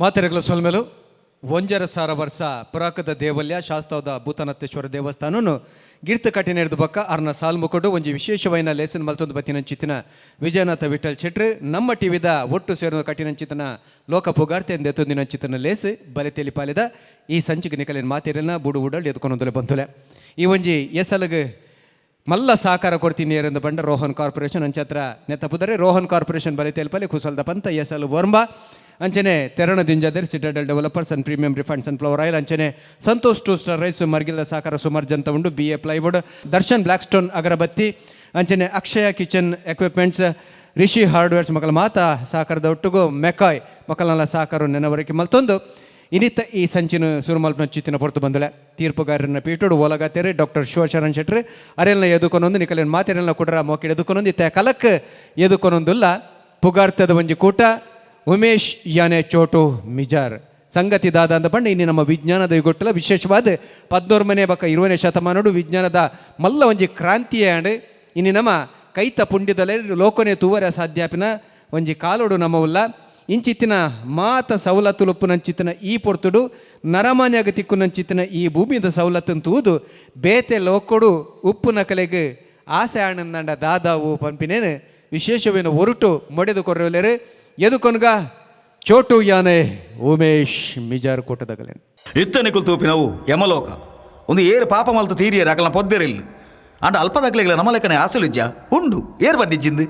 ಮಾತೆರೆಗಳ ಸೊಲ್ಮೆಲು 1.5 ವರ್ಷ ಪುರಾಕದ ದೇವಲ್ಯ ಶಾಸ್ತಾವದ ಭೂತನತ್ತೇಶ್ವರ ದೇವಸ್ಥಾನನು ಗಿರ್ತ ಕಟ್ಟಿನೆರ್ದು ಬಕ್ಕ ಅರ್ನ ಸಾಲ್ಮುಕೊಡು ಒಂಜಿ ವಿಶೇಷವಾಯಿನ ಲೇಸನ್ ಮಲ್ತೊಂದು ಬತ್ತಿನಂಚಿತ್ತಿನ ವಿಜಯನಾಥ ವಿಠಲ್ ಶೆಟ್ರು ನಮ್ಮ ಟಿವಿದ ಒಟ್ಟು ಸೇರಿದ ಕಟ್ಟಿನಂಚಿತನ ಲೋಕ ಪುಗಾರ್ತೆ ಎತ್ತೊಂದಿನಂಚಿತನ ಲೇಸ್ ಬಲೆತೇಲಿ ಪಾಲಿದ ಈ ಸಂಚಿಗೆ ನಿಕಲಿನ ಮಾತೆರೆನ ಬುಡು ಉಡಲ್ ಎದ್ಕೊಂದೊಂದುಲೆ ಬಂತುಲೆ ಈ ಒಂಜಿ ಎಸಲಗ್ ಮಲ್ಲ ಸಹಕಾರ ಕೊಡ್ತೀನಿ ಎಂದು ಬಂಡ ರೋಹನ್ ಕಾರ್ಪೊರೇಷನ್ ಅಂಚತ್ರ ನೆತ್ತಪುದರೆ ರೋಹನ್ ಕಾರ್ಪೊರೇಷನ್ ಬಲಿತೇಲ್ಪಲ್ಲಿ ಕುಸಲ್ದ ಪಂತ ಎಸಲು ವರ್ಂಬ ಅಂಚನೆ ತೆರಣ ದಿಂಜಾದರ್ Citadel developers and premium refined sunflower oil ಅಂಚನೆ ಸಂತೋಷ್ ಟೂ ಸ್ಟಾರ್ ರೈಸ್ ಮರ್ಗಿಲ್ದ ಸಹಕಾರ ಸುಮಾರು ಜಂತ ಉಂಡು B A plywood Darshan black stone ಅಗರಬತ್ತಿ ಅಂಚನೆ Akshaya kitchen equipments Rishi hardwares ಮಕ್ಕಳ ಮಾತಾ ಸಹಕಾರದ ಒಟ್ಟಿಗೂ ಮೆಕಾಯ್ ಮಕ್ಕಳನ್ನೆಲ್ಲ ಸಹಕಾರ ನೆನವರಿಕೆ ಮಲ್ತೊಂದು ಇನ್ನಿತ್ತ ಈ ಸಂಚಿನ ಸುರುಮಲ್ಪನ ಚಿತ್ತಿನ ಹೊರತು ಬಂದಲೆ ತೀರ್ಪುಗಾರರನ್ನ ಪೀಟೋಡು ಓಲಗಾತೇರಿ ಡಾಕ್ಟರ್ ಶಿವಶರಣ್ ಶೆಟ್ರಿ ಅರೆಲ್ನ ಎದುಕೊನೊಂದು ನಿಕಲಿನ ಮಾತೆರೆಲ್ಲ ಕುಡ್ರ ಮೋಕಿಡ್ ಎದುಕೊನೊಂದು ಇತ್ತ ಕಲಕ್ ಎದುಕೊನೊಂದುಲ್ಲ ಪುಗಾರ್ತದ ಒಂಜಿ ಕೂಟ ಉಮೇಶ್ ಯಾನೆ ಚೋಟು ಮಿಜಾರ್ ಸಂಗತಿ ದಾದ ಅಂದ ಬಣ್ಣ ಇನ್ನು ನಮ್ಮ ವಿಜ್ಞಾನದ ಗೊಟ್ಟಲ ವಿಶೇಷವಾದ 14 ಮನೆ ಬಕ್ಕ 20ನೇ ಶತಮಾನಡು ವಿಜ್ಞಾನದ ಮಲ್ಲ ಒಂಜಿ ಕ್ರಾಂತಿಯ ಇನ್ನು ನಮ್ಮ ಕೈತ ಪುಂಡಿದಲೆ ಲೋಕನೆ ತೂವರ ಸಾಧ್ಯಾಪಿನ ಒಂಜಿ ಕಾಲೋಡು ನಮ್ಮವುಲ್ಲ ಇಂಚಿತ್ತಿನ ಮಾತ ಸವಲತ್ತುಲುಪ್ಪುನಂಚಿತ್ತಿನ ಈ ಪೊರ್ತುಡು ನರಮಾನ್ಯಾಗ ತಿಕ್ಕುನಂಚಿತ್ತಿನ ಈ ಭೂಮಿದ ಸವಲತ್ತನ್ನು ತೂದು ಬೇತೆ ಲೋಕೊಡು ಉಪ್ಪು ನಕಲೆಗ್ ಆಸೆ ಆನಂದಂಡ ದಾದಾವು ಪಂಪಿನೇನು ವಿಶೇಷವೇನು ಒರಟು ಮೊಡೆದು ಕೊರ್ರಲೇರು ಎದುಕೊನ್ಗ ಚೋಟು ಯಾನೆ ಉಮೇಶ್ ಮಿಜಾರ್ ಕೂಟದಗಲೇನು. ಇತ್ತನೆ ತೂಪಿನವು ಯಮಲೋಕ ಒಂದು ಏರು ಪಾಪ ಮಲ್ತು ತೀರಿಯರು ಅಕಲ್ನ ಪೊದ್ದೆರಿಲ್ಲ ಅಂಡ ಅಲ್ಪದಕ್ಲೆಗಳ ನಮ್ಮ ಲೆಕ್ಕನೆ ಆಸಲಿಜ್ಜ ಉಂಡು ಏರ್ ಬಂದಿಜ್ಜಿಂದು.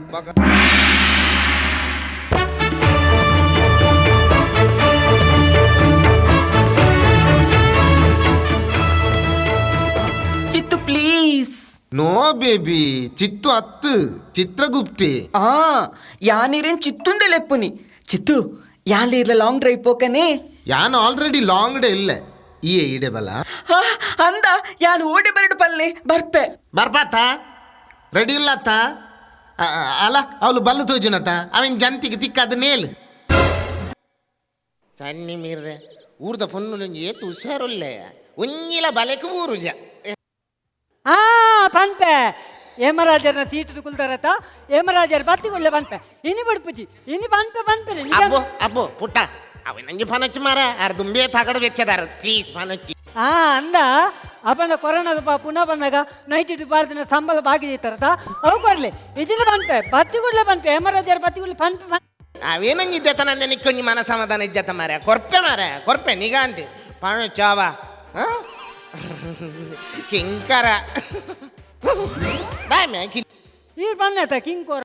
ಚಿತ್ತು ಪ್ಲೀಸ್. ನೋ ಬೇಬಿ, ಚಿತ್ತು ಅತ್ತು ಚಿತ್ರಗುಪ್ತಿ. ಆ ಯಾನೀರೇನ್ ಚಿತ್ತುಂದೆ ಲೆಪ್ಪುನಿ ಚಿತ್ತು ಯಾನ್ಲೀರ್ಲ ಲಾಂಗ್ ಡ್ರೈವ್ ಪೋಕನೆ. ಯಾನ್ ಆಲ್ರೆಡಿ ಲಾಂಗ್ ಡೇ ಇಲ್ಲ ಈ ಈಡೆ ಬಲ. ಹಾ, ಅಂದ ಯಾನ್ ಓಡಿ ಬರಡು ಪಲ್ಲೆ ಬರ್ಪೆ. ಬರ್ಪಾತ ರೆಡಿ ಇಲ್ಲತ್ತ ಅಲ್ಲ ಅವಳು ಬಲ್ಲು ತೋಜುನತ ಅವನ್ ಜಂತಿಗೆ ತಿಕ್ಕದ ನೇಲ್ ಸನ್ನಿ ಮೀರ್ರೆ ಊರ್ದ ಪೊನ್ನುಲು ಏತು ಹುಷಾರುಲ್ಲೆ ಒಂಜಿಲ ಬಲೆಕು ಊರುಜ. ಆ ಪನ್ಪೆ ಹೇಮರಾಜರ್ನ ಸೀಟು ಕುಲ್ತಾರತ ಹೇಮರಾಜರ್ ಬತ್ತಿಕೊಳ್ಳೆ ಪನ್ಪೆ ಇನಿ ಬಡ್ಪುಜಿ ಇನಿ ಪನ್ಪೆ ಪನ್ಪೆ. ಅಬ್ಬೋ ಅಬ್ಬೋ ಪುಟ್ಟ ಅವ ನಂಗೆ ಫನಚ್ಚು ಮಾರ ಅರ್ ದುಂಬೆ ತಗಡು ಬೆಚ್ಚದಾರ ಪ್ಲೀಸ್ ಫನಚ್ಚಿ. ಆ ಅಂದ ಅಪನ ಕೊರೋನಾದ ಪುನಃ ಬಂದಾಗ ನೈಟ್ ಇಟ್ಟು ಬಾರ್ದಿನ ಸಂಬಳ ಬಾಕಿ ಇತ್ತಾರತ ಅವು ಕೊಡ್ಲಿ ಇದಿನ ಪನ್ಪೆ ಬತ್ತಿಗುಡ್ಲೆ ಪನ್ಪೆ ಹೇಮರಾಜರ್ ಬತ್ತಿಗುಡ್ಲೆ ಪನ್ಪೆ ಪನ್ಪೆ. ಅವೇನಂಗೆ ಇದ್ದತ ನಂದೆ ನಿಕ್ಕೊಂಜಿ ಮನ ಸಮಾಧಾನ ಇದ್ದತ ಮಾರ ಕೊರ್ಪೆ ಮಾರ ಕೊರ್ಪೆ ನಿಗಾಂತಿ ಪಣ ಚಾವ ಕಿಂಕರ ಬಾಯ್ ಮೇ ಕಿ. ಈ ಬಣ್ಣತ ಕಿಂಗ್ ಕೋರ.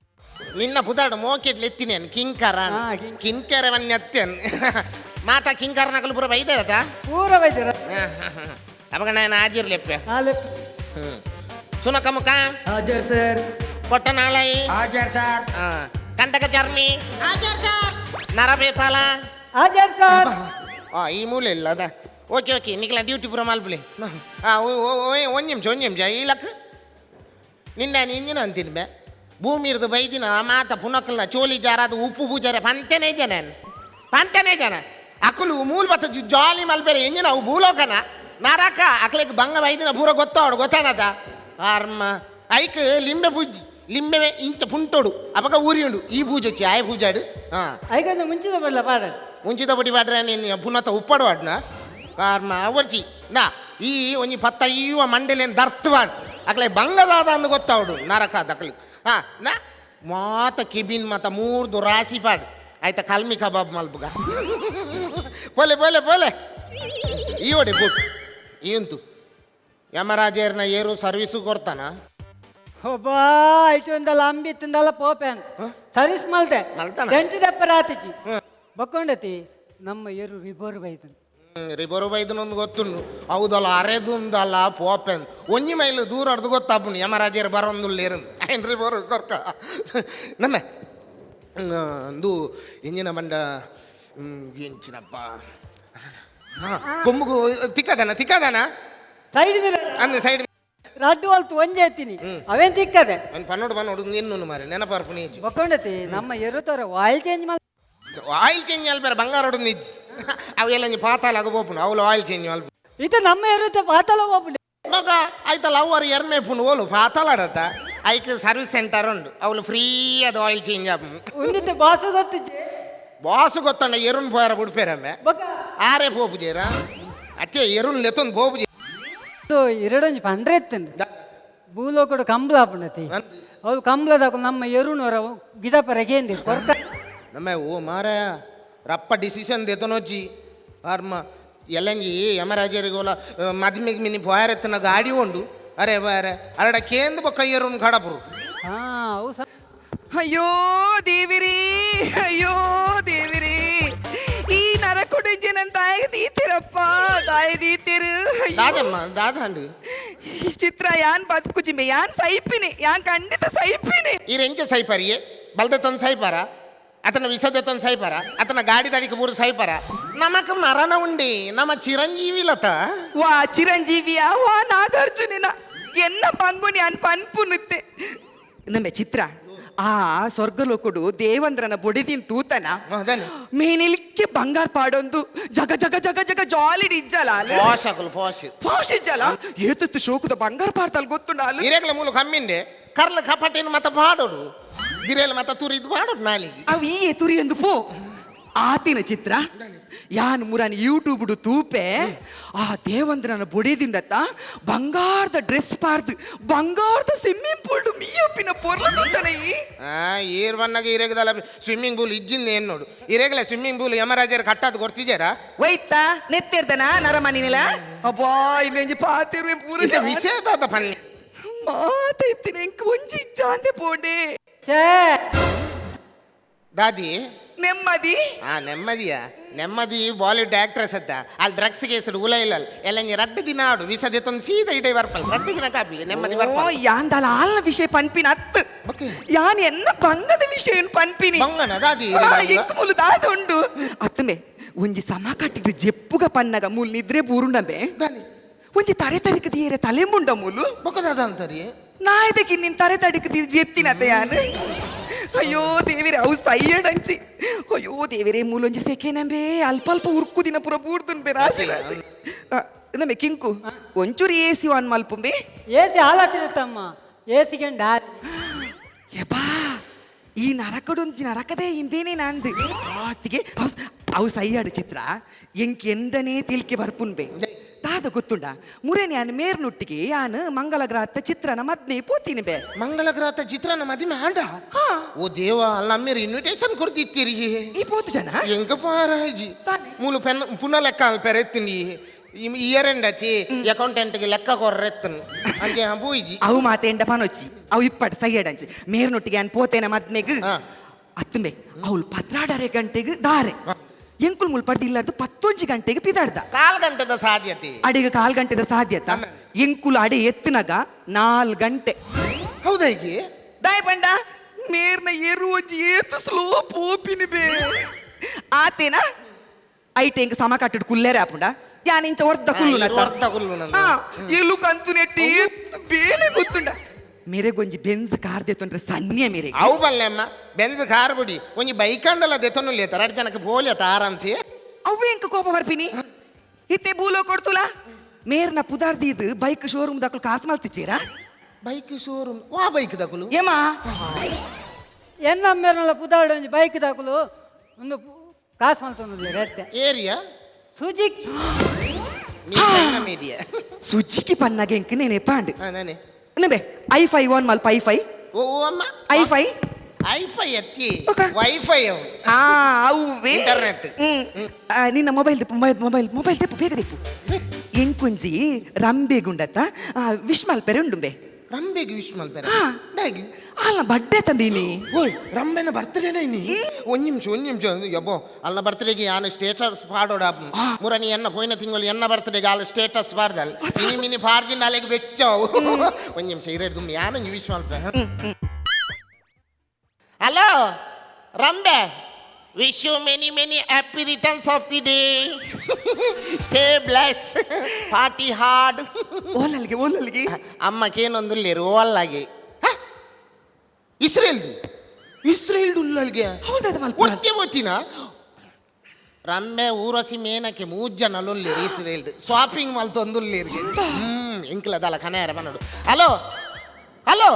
ನಿನ್ನ ಪುದಾಡು ಮೋಕೆಟ್ಲು ಎತ್ತಿನೇನು ಕಿಂಕರ. ಹಾ, ಕಿಂಕರವನ್ನ ಎತ್ತೇನು ಮಾತಾ ಕಿಂಕರ ನಕಲು ಪೂರ ಬೈದದ. ಪೂರ ಬೈದಾರ. ಅವಾಗ ನಾನು ಹಾಜಿರ್ಲೆಪ್ಪ. ಆಲೆ. ಸುನಕಮುಖ. ಹಾಜರ್ ಸರ್. ಕೊಟ್ಟನಾಳೈ. ಹಾಜರ್ ಸರ್. ಕಂಟಕ ಚರ್ಮಿ. ನರಬೇತಾಳ. ಹಾಜರ್ ಸರ್. ಆ ಈ ಮೂಲೆ ಇಲ್ಲ ಅದ ಓಕೆ ಓಕೆ ನಿಕ್ಲ ಡ್ಯೂಟಿ ಪೂರ ಮಲ್ಪುಲೆ. ಒಂದು ನಿಮಿಷ ಒಂದು ನಿಮಿಷ ಈ ಲಕ್ ನಿನ್ನ ಇಂಜಿನ ಅಂತೀನಿ ಬೆ ಭೂಮಿ ಇರ್ದು ಬೈದಿನ ಮಾತ ಪುನಕಲ್ನ ಚೋಲಿ ಜಾರಾದ ಉಪ್ಪು ಪೂಜಾರೆ ಪಂತೆನೇ ಜನ ಪಂತೆನೇ ಜನ ಅಕುಲು ಮೂಲ್ ಬತ್ತ ಜಾಲಿ ಮಲ್ಪೆರೆ ಎಂಜಿನ ಅವು ಭೂಲೋಕನ ನರಕ ಅಕ್ಲೆಗ್ ಬಂಗ ಬೈದಿನ ಪೂರ ಗೊತ್ತಾವಡು ಗೊತ್ತಾನದ ಆರ್ಮ ಐಕ್ ಲಿಂಬೆ ಪೂಜಿ ಲಿಂಬೆ ಇಂಚ ಪುಂಟೋಡು ಅಪಗ ಊರಿಯುಂಡು ಈ ಪೂಜೊಚ್ಚಿ ಆಯ್ ಪೂಜಾಡು ಹಾಂ. ಐಗೊಂದು ಮುಂಚಿದ ಬರಲ್ಲ ಪಾಡ. ಮುಂಚಿತ ಪುಡಿ ಪಾಡ್ರೆ ನೀನು ಪುನತ ಉಪ್ಪಡು ವಾಡ್ನ ಕಾರ್ಮ ಅವರ್ಚಿ ನಾ ಈ ಒಂಜಿ ಪತ್ತ ಈವ ಮಂಡಲೇನು ದರ್ತ್ ವಾಡ್ ಅಕ್ಲೆ ಬಂಗದಾದ ಅಂದು ಗೊತ್ತಾವಡು ನರಕ ದಕ್ಲಿ ಹಾ ನಾ ಮಾತ ಕಿಬಿನ್ ಮಾತ ಮೂರ್ದು ರಾಸಿ ಪಾಡ್ ಆಯ್ತಾ ಕಲ್ಮಿ ಕಬಾಬ್ ಮಲ್ಪುಗ ಪೋಲೆ ಪೋಲೆ ಪೋಲೆ ಈ ಒಡೆ ಬುಟ್ ಈ ಉಂತು ಯಮರಾಜೇರ್ನ ಏರು ಸರ್ವಿಸು ಕೊಡ್ತಾನ. ಒಬ್ಬ ಇಷ್ಟೊಂದಲ್ಲ ಅಂಬಿ ತಿಂದಲ್ಲ ಪೋಪೆನ್ ಸರ್ವಿಸ್ ಮಲ್ತೆ. ಮಲ್ತಾನ? ಗಂಟೆ ದಪ್ಪ ರಾತಿಚಿ ಬಕ್ಕೊಂಡತಿ ನಮ್ಮ ಏರು ರಿಬೋರ್ ಬೈದನ್. ರಿಬರು ಬೈದನೊಂದು ಗೊತ್ತುಂಡು ಹೌದಲ್ಲ ಅರೆದುಂದಲ್ಲ ಪೋಪೆನ್ ಒಂಜಿ ಮೈಲ್ ದೂರ ಅರ್ದು ಗೊತ್ತಾಪುಂಡು ಯಮರಾಜೇರು ಬರೋಂದುಲ್ಲೇರು ಐನ್ ರಿಬೋರು ಕೊರ್ಕ ನಮ್ಮ ಅಂದು ಎಂಜಿನ ಬಂಡ ಎಂಚಿನಪ್ಪ ಕೊಂಬುಗು ತಿಕ್ಕದನ ತಿಕ್ಕದನ. ಸೈಡ್ ಮೇಲೆ ಅಂದ ಸೈಡ್. ರಡ್ಡು ಅಲ್ತು ಒಂಜೆ ಎತ್ತೀನಿ ಅವೇನ್ ತಿಕ್ಕದೆ. ಒಂದು ಪನ್ನೋಡು ಪನ್ನೋಡು ನಿನ್ನೂ ಮಾರೆ ನೆನಪಾರ್ಪು ನೀಜು. ಬಕ್ಕೊಂಡತಿ ನಮ್ಮ ಎರುತೋರ ಆಯಿಲ್ ಚೇಂಜ್ ಮಲ್. ಆಯಿಲ್ ಚೇಂಜ್ ಅಲ್ಬೇರೆ ಬಂಗಾರೋಡು ನಿಜ್ ಅವೆಲ್ಲ ನೀ ಪಾತಾಲ ಬೋಪುನು ಅವಳು ಆಯಿಲ್ ಚೇಂಜ್ ಅಲ್ಪ. ಇದು ನಮ್ಮ ಎರುತೆ ಪಾತಲ ಹೋಗ್ಬಿಡಿ. ಮಗ ಆಯ್ತಲ್ಲ ಅವರು ಎರ್ಮೆ ಪುನ್ ಓಲು ಪಾತಾಲಾಡತ್ತ ಐಕ್ ಸರ್ವಿಸ್ ಸೆಂಟರ್ ಉಂಡು ಅವಳು ಫ್ರೀ ಅದು ಆಯಿಲ್ ಚೇಂಜ್ ಆಪು. ಒಂದಿತ್ತು ಬಾಸ ಗೊತ್ತಿಜ್ಜಿ. ಬಾಸು ಗೊತ್ತಂಡ ಎರುನ್ ಪೋಯರ ಬಿಡ್ಪೇರಮ್ಮೆ. ಬೊಕ ಆರೇ ಪೋಪು ಜೇರ ಅತ್ತೆ ಎರುನ್ ಲೆತ್ತೊಂದು ಪೋಪು. ಎರಡೊಂಜಿ ಪಂಡ್ರೆ ಇತ್ತಂದು ಭೂಲೋಕಡು ಕಂಬ್ಲ ಆಪುಂಡತಿ. ಅವು ಕಂಬ್ಲದಕು ನಮ್ಮ ಎರುನವರ ಗಿಡಪರ ಕೇಂದ್ರ ಕೊರ್ಕ. ನಮ್ಮ ಓ ಮಾರ ರಪ್ಪ ಡಿಸಿಷನ್ ದೆತನೊಜ್ಜಿ ಆರ್ಮ ಎಲ್ಲಂಜಿ ಯಮರಾಜರಿಗೋಲ ಮದ್ಮಿಗ್ ಮಿನಿ ಪೋಯರೆತ್ತನ ಗಾಡಿ ಉಂಡು. ಅರೆ ಬಾರೆ ಅರಡ ಕೇಂದ್ರ ಬೊಕ್ಕ ಎರುನ್ ಕಡಪುರು. ಹಾ ಅವು ಸ ಅಯ್ಯೋ ದೇವಿರಿ, ಅಯ್ಯೋ ದೇವಿರಿ, ಈ ನರಕೊಡಿಂಜಿನ ತಾಯಿ ದೀತಿರಪ್ಪ, ತಾಯಿ ದೀತಿರು. ಅಯ್ಯೋ. ದಾದಮ್ಮ ದಾದಾಂಡು. ಈ ಚಿತ್ರ ಯಾನ್ ಬದುಕುಜಿಂಬೆ, ಯಾನ್ ಸೈಪಿನಿ, ಯಾನ್ ಖಂಡಿತ ಸೈಪಿನಿ. ಈ ಎಂಚ ಸೈಪರಿಯೇ? ಬಲ್ದೆ ತಂದು ಸೈಪಾರ, ಅತನ ವಿಸದೆ ತಂದು ಸೈಪಾರ, ಅತನ ಗಾಡಿ ದಡಿಗೆ ಮೂರು ಸೈಪಾರ. ನಮಕ್ ಮರಣ ಉಂಡಿ ನಮ್ಮ ಚಿರಂಜೀವಿ ಲತ. ವಾ ಚಿರಂಜೀವಿಯ, ವಾ ನಾಗಾರ್ಜುನಿನ ಎನ್ನ ಪಂಗು ಯಾನ್ ಪನ್ಪುನುತ್ತೆ ನಮ್ಮ ಚಿತ್ರ. ಆ ಸ್ವರ್ಗಲೋಕುಡು ದೇವಂದ್ರನ ಬೊಡಿದಿನ್ ತೂತನ. ಅದೇನೆ. ಮೇನಿಲ್ಕೆ ಬಂಗಾರ ಪಾಡೊಂದು ಜಗ ಜಗ ಜಗ ಜಗ ಜಾಲಿಡ್ ಇಜ್ಜಲ ಅಲ್ಲಿ. ಪೋಷ್ ಅಕುಲು ಪೋಷ್. ಪಾಶ್ ಇಜ್ಜಲ, ಏತತ್ತು ಶೋಕುದ ಬಂಗಾರ ಪಾಡ್ತಲ್ ಗೊತ್ತುಂಡ ಅಲ್ಲಿ. ಇರೇಗ್ಲ ಮೂಲು ಕಮ್ಮಿಂಡೆ ಕರ್ಲ ಕಪಟಿನ ಮತ ಪಾಡೋಡು ಬಿರೇಲ ಮತ ತುರಿದು ಪಾಡೋಡು ನಾಲಿಗೆ. ಅವು ಈ ತುರಿ ಎಂದು ಪೋ ಆತಿನ ಚಿತ್ರ. ಯಾನ್ ಮುರಾನ್ ಯೂಟ್ಯೂಬ್ ತೂಪೆ, ಆ ದೇವಂದ್ರನ ಬೊಡಿದಿಂಡತ್ತ ಬಂಗಾರದ ಡ್ರೆಸ್ ಪಾರ್ದು ಬಂಗಾರದ ಸ್ವಿಮ್ಮಿಂಗ್ ಪೂಲ್ ಮೀಯಪ್ಪಿನ ಪೊರ್ಲ ತೂತನ ಈ. ಆ ಏರ್ ಬನ್ನಾಗ ಇರೇಗದಲ್ಲ ಸ್ವಿಮ್ಮಿಂಗ್ ಪೂಲ್ ಇಜ್ಜಿಂದ ಏನ್ ನೋಡು. ಇರೇಗಲ ಸ್ವಿಮ್ಮಿಂಗ್ ಪೂಲ್ ಯಮರಾಜರು ಕಟ್ಟಾದ್ ಗೊತ್ತಿಜಾರ? ಒಯ್ತಾ ನೆತ್ತಿರ್ದನ ನರಮನಿನಿಲ ಅಬ್ಬಾ ಇಮೆಂಜಿ ಪಾತಿರುವೆ ಪೂರ. ಇದು ವಿಷಯದಾದ ಪನ್ನಿ. ಮಾತೈತಿನ ಎಂಕ್ ಒಂಜಿ ಇಜ್ಜಾಂದೆ ಪೋಂಡೆ. ಛೇ. ದಾದಿ. ನೆಮ್ಮದಿ. ಆ ನೆಮ್ಮದಿಯ ನೆಮ್ಮದಿ ಬಾಲಿವುಡ್ ಆಕ್ಟ್ರೆಸ್ ಅತ್ತ. ಅಲ್ಲಿ ಡ್ರಗ್ಸ್ ಕೇಸ್ ಉಲ ಇಲ್ಲ ಎಲ್ಲ. ನೀ ರಡ್ಡು ದಿನ ಆಡು ವಿಸದೆ ತಂದು ಸೀದಾ ಇಡೇ ಬರ್ಪಲ್ ರಡ್ಡು ದಿನ ಕಾಪಿ ನೆಮ್ಮದಿ ಓ ಬರ್ಪಲ್. ಯಾಂದಲ ಆಲ್ನ ವಿಷಯ ಪನ್ಪಿನ ಅತ್ತು. ಓಕೆ. ಯಾನ್ ಎನ್ನ ಬಂಗದ ವಿಷಯ ಪನ್ಪಿನಿ. ಬಂಗನ ದಾದಿ? ಆ, ಎಂಕ್ ಮೂಲು ದಾದ ಉಂಡು ಅತ್ತಮೆ ಒಂಜಿ ಸಮ ಕಟ್ಟಿದ್ದು ಜೆಪ್ಪುಗ ಪನ್ನಗ ಮೂಲು ನಿದ್ರೆ ಬೂರುಂಡಂಬೆ. ದಾನಿ? ಒಂಜಿ ತರೆ ತರಿಕ ದಿಯರೆ ತಲೆಂಬುಂಡ ಮೂಲು. ಬೊಕ್ಕದಾದ ಅಂತಾರಿ. ನಾಯ್ದಕ್ಕೆ ನಿನ್ ತರೆ ತಡಿಕ ಜೆತ್ತಿನತ ಯಾನ್. ಅಯ್ಯೋ ದೇವಿರೆ, ಅವು ಸೈಯಡಂಚಿ. ಅಯ್ಯೋ ದೇವಿರೆ, ಮೂಲೊಂಜಿ ಸೆಕೆನಂಬೆ ಅಲ್ಪ ಅಲ್ಪ ಉರ್ಕು ದಿನ ಪೂರ ಬೂರ್ದುಂಬೆ ರಾಸಿ ರಾಸಿ. ನಮ್ಮೆ ಕಿಂಕು ಒಂಚೂರು ಎ ಸಿ ಆನ್ ಮಲ್ಪುಂಬೆ. ಏಸಿ ಹಾಳಾತಿರುತ್ತಮ್ಮ ಏಸಿಗೆಂಡ. ಯಪ್ಪಾ, ಈ ನರಕಡೊಂಜಿ ನರಕದೇ ಇಂಬೇನೆ ನಂದು ಆತಿಗೆ. ಅವು ಸೈಯಾಡು ಚಿತ್ರ ಎಂಕ್ ಎಂಡನೇ ತಿಳ್ಕೆ ಬರ್ಪುನ್ಬೆ. ತಾದ ಗೊತ್ತುಂಡ ಮುರೇನಿ ಯಾನ್ ಮೇರ್ನುಟ್ಟಿಗೆ ಯಾನ್ ಮಂಗಲ ಗ್ರಹದ ಚಿತ್ರನ ಮದ್ನೆ ಪೋತೀನಿ ಬೆ. ಮಂಗಲ ಗ್ರಹದ ಚಿತ್ರನ ಮದಿಮೆ ಆಂಡ? ಹಾ. ಓ ದೇವ, ಅಲ್ಲ ಅಮ್ಮೇರು ಇನ್ವಿಟೇಷನ್ ಕೊಡ್ತಿತ್ತೀರಿ. ಈ ಪೋತು ಜನ. ಎಂಕ ಪಾರಾಜಿ. ತಾನೆ. ಮೂಲು ಪೆನ್ ಪುನಃ ಲೆಕ್ಕ ಪೆರೆತ್ತೀನಿ. ಇಯರ್ ಎಂಡ್ ಅತಿ ಅಕೌಂಟೆಂಟ್ಗೆ ಲೆಕ್ಕ ಕೊರ್ರೆತ್ತನು ಅಂಚೆ ಪೂಯಿಜಿ. ಅವು ಮಾತೇಂಡ ಪನೊಚ್ಚಿ ಅವು ಇಪ್ಪಟ್ ಸೈಯಡಂಚಿ ಮೇರ್ನೊಟ್ಟಿಗೆ ಯಾನ್ ಪೋತೇನ ಮದ್ನೆಗ್. ಹಾ. ಅತ್ತುಂಬೆ ಅವಳು 12.30 ಗಂಟೆಗೆ ದಾರೆ ಎಂಕುಲ್ ಮುಲ್ ಪಡ್ದಿಲ್ಲಾರ್ದು 11 ಗಂಟೆಗೆ ಪಿದಾಡ್ದ. ಕಾಲ್ ಗಂಟೆದ ಸಾಧ್ಯತೆ. ಅಡಿಗೆ ಕಾಲ್ ಗಂಟೆದ ಸಾಧ್ಯತ. ಎಂಕುಲು ಅಡೆ ಎತ್ತುನಗ 4 ಗಂಟೆ. ಹೌದಾ ಈಗೆ? ದಾಯ್ ಬಂಡ ಮೇರ್ನ ಏರು ಒಂಜಿ ಏತು ಸ್ಲೋ ಪೋಪಿನಿ ಬೇ. ಆತೇನ ಐಟೆ ಎಂಕ್ ಸಮ ಕಟ್ಟಿಡ್ ಕುಲ್ಲೇರೆ ಆಪುಂಡ ಯಾನ್ ಇಂಚ ಒರ್ದ ಕುಲ್ಲು. ಹಾ, ಒರ್ದ ಕುಲ್ಲುನಂದು. ಎಲು ಕಂತು ನೆಟ್ಟಿ ಏತ್ ಬೇನೆ ಗೊತ್ತುಂಡ ಮೇರೆಗೊಂಜಿ ಬೆಂಜ್ ಕಾರ್ ದೆತ್ತೊಂಡ್ರೆ ಸನ್ಯ ಮೇರೆ. ಅವು ಬಲ್ಲೆಮ್ಮ ಬೆಂಜ್ ಕಾರ್ ಬುಡಿ, ಒಂಜಿ ಬೈಕ್ ಅಂಡಲ ದೆತೊನು ಲೇತ ರಡ್ ಜನಕ್ಕೆ ಬೋಲೇತ ಆರಾಮ್ಸಿ. ಅವ್ವೆ ಎಂಕ್ ಕೋಪ ಬರ್ಪಿನಿ ಇತ್ತೆ ಬೂಲೋ ಕೊಡ್ತುಲ ಮೇರ್ನ ಪುದಾರ್ದೀದ್ ಬೈಕ್ ಶೋರೂಮ್ ದಾಕುಲು ಕಾಸು ಮಲ್ತಿಚ್ಚೀರಾ. ಬೈಕ್ ಶೋರೂಮ್ ವಾ ಬೈಕ್ ದಕುಲು? ಏಮಾ. ಎನ್ನ ಮೇರ್ನಲ್ಲ ಪುದಾರ್ಡ್ ಒಂಜಿ ಬೈಕ್ ದಾಕುಲು ಒಂದು ಕಾಸು ಮಲ್ತೊಂದು ರೆಡ್ಡೆ. ಏರಿಯಾ. ಸುಜಿಕ್. ಮೀಡಿಯಾ. ಸುಜಿಕಿ ಪನ್ನಾಗ ಎಂಕ್ ನೇನೆ ಪಾಂಡ್. ನಾನೇ. ನಬೆ I five one ಮಲ್ಪ I five. ಓ ಓ ಅಮ್ಮ. I five. ಐಫೈ ಅತ್ತಿ. ಓಕೆ. ವೈಫೈ ಅವು. ಆ ಅವುವೇ. ಇಂಟರ್ನೆಟ್. ಹ್ಮ್. ಆ, ನಿನ್ನ ಮೊಬೈಲ್ ದಿಪ್ಪು, ಮೊಬೈಲ್ ಮೊಬೈಲ್ ಮೊಬೈಲ್ ತೆಪ್ಪು, ಬೇಗ ತೆಪ್ಪು. ಎಂಕುಂಜಿ ರಂಬೆ ಗುಂಡತ್ತ ವಿಶ್ ಮಲ್ಪೆರೆ ಉಂಡುಂಬೆ. ರಂಬೆಗೆ ವಿಶ್ ಮಲ್ಪೆರೆ? ಹಾ. ದಾಗಿ? ಅಲ್ಲ ಬಡ್ಡೆ ತಂಬೀನಿ. ಓಯ್, ರಂಬೆನ ಬರ್ತ್ಡೇನ ನೀ? ಒಂದ್ ನಿಮಿಷ, ಒಂದ್ ನಿಮಿಷ. ಯಬ್ಬೋ, ಅಲ್ಲ ಬರ್ತ್ಡೇಗೆ ಯಾನು ಸ್ಟೇಟಸ್ ಪಾಡೋಡ. ಮುರನಿ ಎನ್ನ ಪೋಯಿನ ತಿಂಗಳು ಎನ್ನ ಬರ್ತ್ಡೇಗೆ ಅಲ್ಲ ಸ್ಟೇಟಸ್ ಪಾಡ್ದಲ್ ಮಿನಿ ಮಿನಿ ಪಾಡ್ಜಿನ ಅಲೆಗೆ ಬೆಚ್ಚವು. ಒಂದ್ ನಿಮಿಷ ಇರೇಡ್ದು ಯಾನು wish Malpe. Hello Rambe, wish you many many happy returns of the day. Stay bless, party hard. ಓಲಲ್ಗೆ ಓಲಲ್ಗೆ? ಅಮ್ಮಕ್ಕೇನೊಂದುಲ್ಲೇರು ಓಲ್ಲಾಗೆ ಇಸ್ರೇಲ್ದು ಇಸ್ರೇಲ್ದು ಉಲ್ಲಲ್ಗೆ. ಹೌದದ ಮಲ್ಪ. ಒತ್ತೆ ಒತ್ತಿನ ರಮ್ಮೆ ಊರಸಿ ಮೇನಕ್ಕೆ ಮೂಜ್ ಜನ ಲೊಲ್ಲೇರು ಇಸ್ರೇಲ್ದು ಶಾಪಿಂಗ್ ಮಾಲ್ ತೊಂದುಲ್ಲೇರಿಗೆ. ಎಂಕ್ಲದಲ್ಲ ಕನೆಯರ ಬನ್ನಡು. ಹಲೋ ಹಲೋ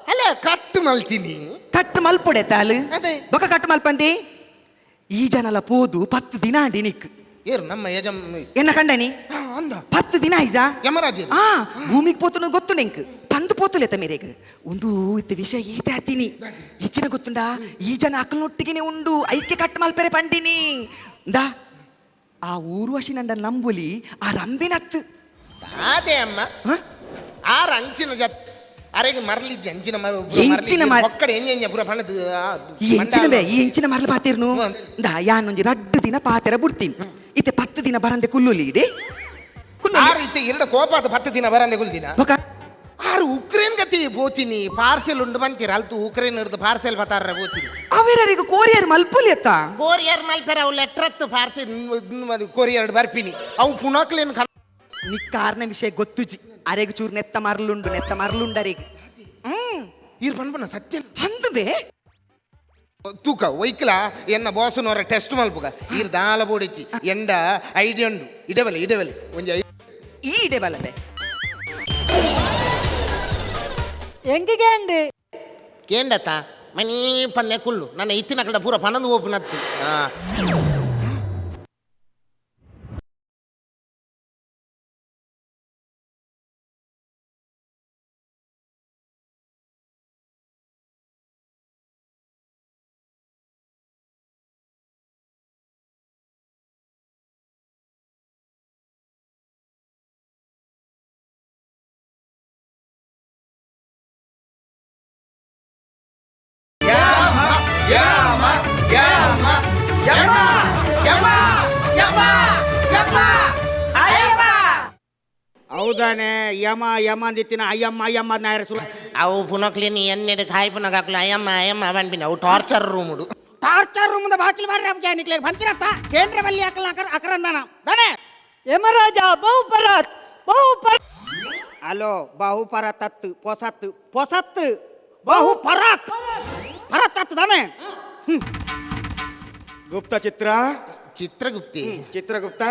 ಹಲೋ, ಕಟ್ ಮಲ್ತೀನಿ. ಕಟ್ ಮಲ್ಪೊಡೆ ತಾಲು. ಅದೇ. ಬೊಕ ಕಟ್ ಮಲ್ಪಂದಿ. ಈ ಜನಲ ಪೋದು 10 ದಿನ ಅಂಡಿ ನಿಕ್ ಏರು ನಮ್ಮ ಯಜಮ್ ಎನ್ನ ಕಂಡನಿ ಅಂದ 10 ದಿನ ಐಜಾ ಯಮರಾಜ ಆ ಭೂಮಿಗೆ ಪೋತುನ ಗೊತ್ತು ನೆಂಕ್ ಪಂದು ಪೋತುಲೆತ ಮೇರೆಗ್ ಒಂದು ಇತ್ತ ವಿಷಯ ಈತೆ ಹತ್ತೀನಿ ಹೆಚ್ಚಿನ ಗೊತ್ತುಂಡಾ ಈ ಜನ ಅಕ್ಕಲನೊಟ್ಟಿಗೆನೆ ಉಂಡು ಐಕ್ಯ ಕಟ್ ಮಲ್ಪೆರೆ ಪಂಡಿನಿ ದಾ ಆ ಊರ್ವಶಿ ನಂಡ ನಂಬುಲಿ ಆ ರಂಬಿನತ್ತು ಅದೇ ಅಮ್ಮ ಹ? ಆರ್ ಅಂಚಿನ ಜತ್ ಅರೆಗೆ ಮರಲಿಜ್ಜಿ ಅಂಚಿನ ಮರ ಎಂಚಿನ ಮರ- ಒಕ್ಕಡೆ ಎಂಜ ಪೂರ ಪಣದು ಈ ಎಂಚಿನ ಬೇ ಈ ಎಂಚಿನ ಮರಲು ಪಾತೇರ್ನು ದಾ ಯಾನೊಂಜಿ ರಡ್ಡು ದಿನ ಪಾತೆರ ಬುಡ್ತೀನಿ ಇತ್ತೆ 10 ದಿನ ಬರಂದೆ ಕುಲ್ಲುಲಿ ಇಡೆ ಕುಲ್ಲುಲಿ ಆರು ಇತ್ತೆ ಎರಡು ಕೋಪಾದ 10 ದಿನ ಬರಂದೆ ಕುಲ್ದಿನ ಬೊಕ ಆರು ಉಕ್ರೇನ್ ಗತಿ ಪೋತೀನಿ ಪಾರ್ಸೆಲ್ ಉಂಡು ಬಂತೀರ ಅಲ್ತು ಉಕ್ರೇನ್ ಹಿಡ್ದು ಪಾರ್ಸೆಲ್ ಬತ್ತಾರ ಪೋತೀನಿ ಅವೆರರಿಗೂ ಕೋರಿಯರ್ ಮಲ್ಪುಲಿ ಅತ್ತ ಕೊರಿಯರ್ ಮಲ್ಪೆರ ಅವು ಲೆಟ್ರತ್ತು ಪಾರ್ಸೆಲ್ ಕೊರಿಯರ್ ಬರ್ಪಿನಿ ಅವು ಪುಣಕ್ಲೇನು ಕನ್ ನಿಕ್ಕಾರ್ನ ವಿಷಯ ಗೊತ್ತುಜಿ ಅರೆಗ್ ಚೂರು ನೆತ್ತ ಮರಲುಂಡು ನೆತ್ತ ಮರಲುಂಡು ಅರೆಗ್ ಇರ್ ಪನ್ಪುನ ಸತ್ಯ ಅಂದು ಬೇ ತೂಕ ಒಯ್ಕ್ಲ ಎನ್ನ ಬಾಸುನವರ ಟೆಸ್ಟ್ ಮಲ್ಪುಗ ಈರ್ ದಾಲ ಬೋಡಿಚಿ ಎಂಡ ಐಡಿ ಉಂಡು ಇಡವಲೆ ಇಡವಲೆ ಒಂಜಿ ಈ ಇಡೆ ಬಲ್ಲದೆ ಎಂಕಿಗೆ ಅಂಡು ಕೇಂಡತ ಮನೀ ಪನ್ನೆ ಕುಲ್ಲು ನನ್ನ ಇತ್ತಿನ ಕಡೆ ಪೂರ ಪನಂದು ಓಪನತ್ತಿ ಆ ಹೌದಾನೆ ಯಮ ಯಮ ಅಂದಿತ್ತಿನ ಅಯ್ಯಮ್ಮ ಅಯ್ಯಮ್ಮ ನಾಯರ ಸುಲ ಅವು ಪುನಕ್ಲಿನಿ ಎಣ್ಣೆಡ್ ಕಾಯಿ ಪುನಕ್ ಹಾಕ್ಲ ಅಯ್ಯಮ್ಮ ಅಯ್ಯಮ್ಮ ಪನ್ಪಿನ ಅವು ಟಾರ್ಚರ್ ರೂಮುಡು ಟಾರ್ಚರ್ ರೂಮ್ ಬಾಕಿಲ್ ಮಾಡ್ರಿ ಅಬ್ಗೆ ನಿಕ್ಲೆ ಬಂತಿರತ್ತ ಕೇಂದ್ರ ಬಲ್ಲಿ ಹಾಕಲ್ಲ ಅಕರ ಅಕರಂದಾನ ದಾನೆ ಯಮರಾಜ ಬಹು ಪರಾತ್ ಬಹು ಪರ ಅಲೋ ಬಾಹು ಪರ ತತ್ತು ಪೊಸತ್ತು ಪೊಸತ್ತು ಬಾಹು ಪರಾಕ್ ಪರ ತತ್ತು ದಾನೆ ಗುಪ್ತ ಚಿತ್ರ ಚಿತ್ರಗುಪ್ತಿ ಚಿತ್ರಗುಪ್ತ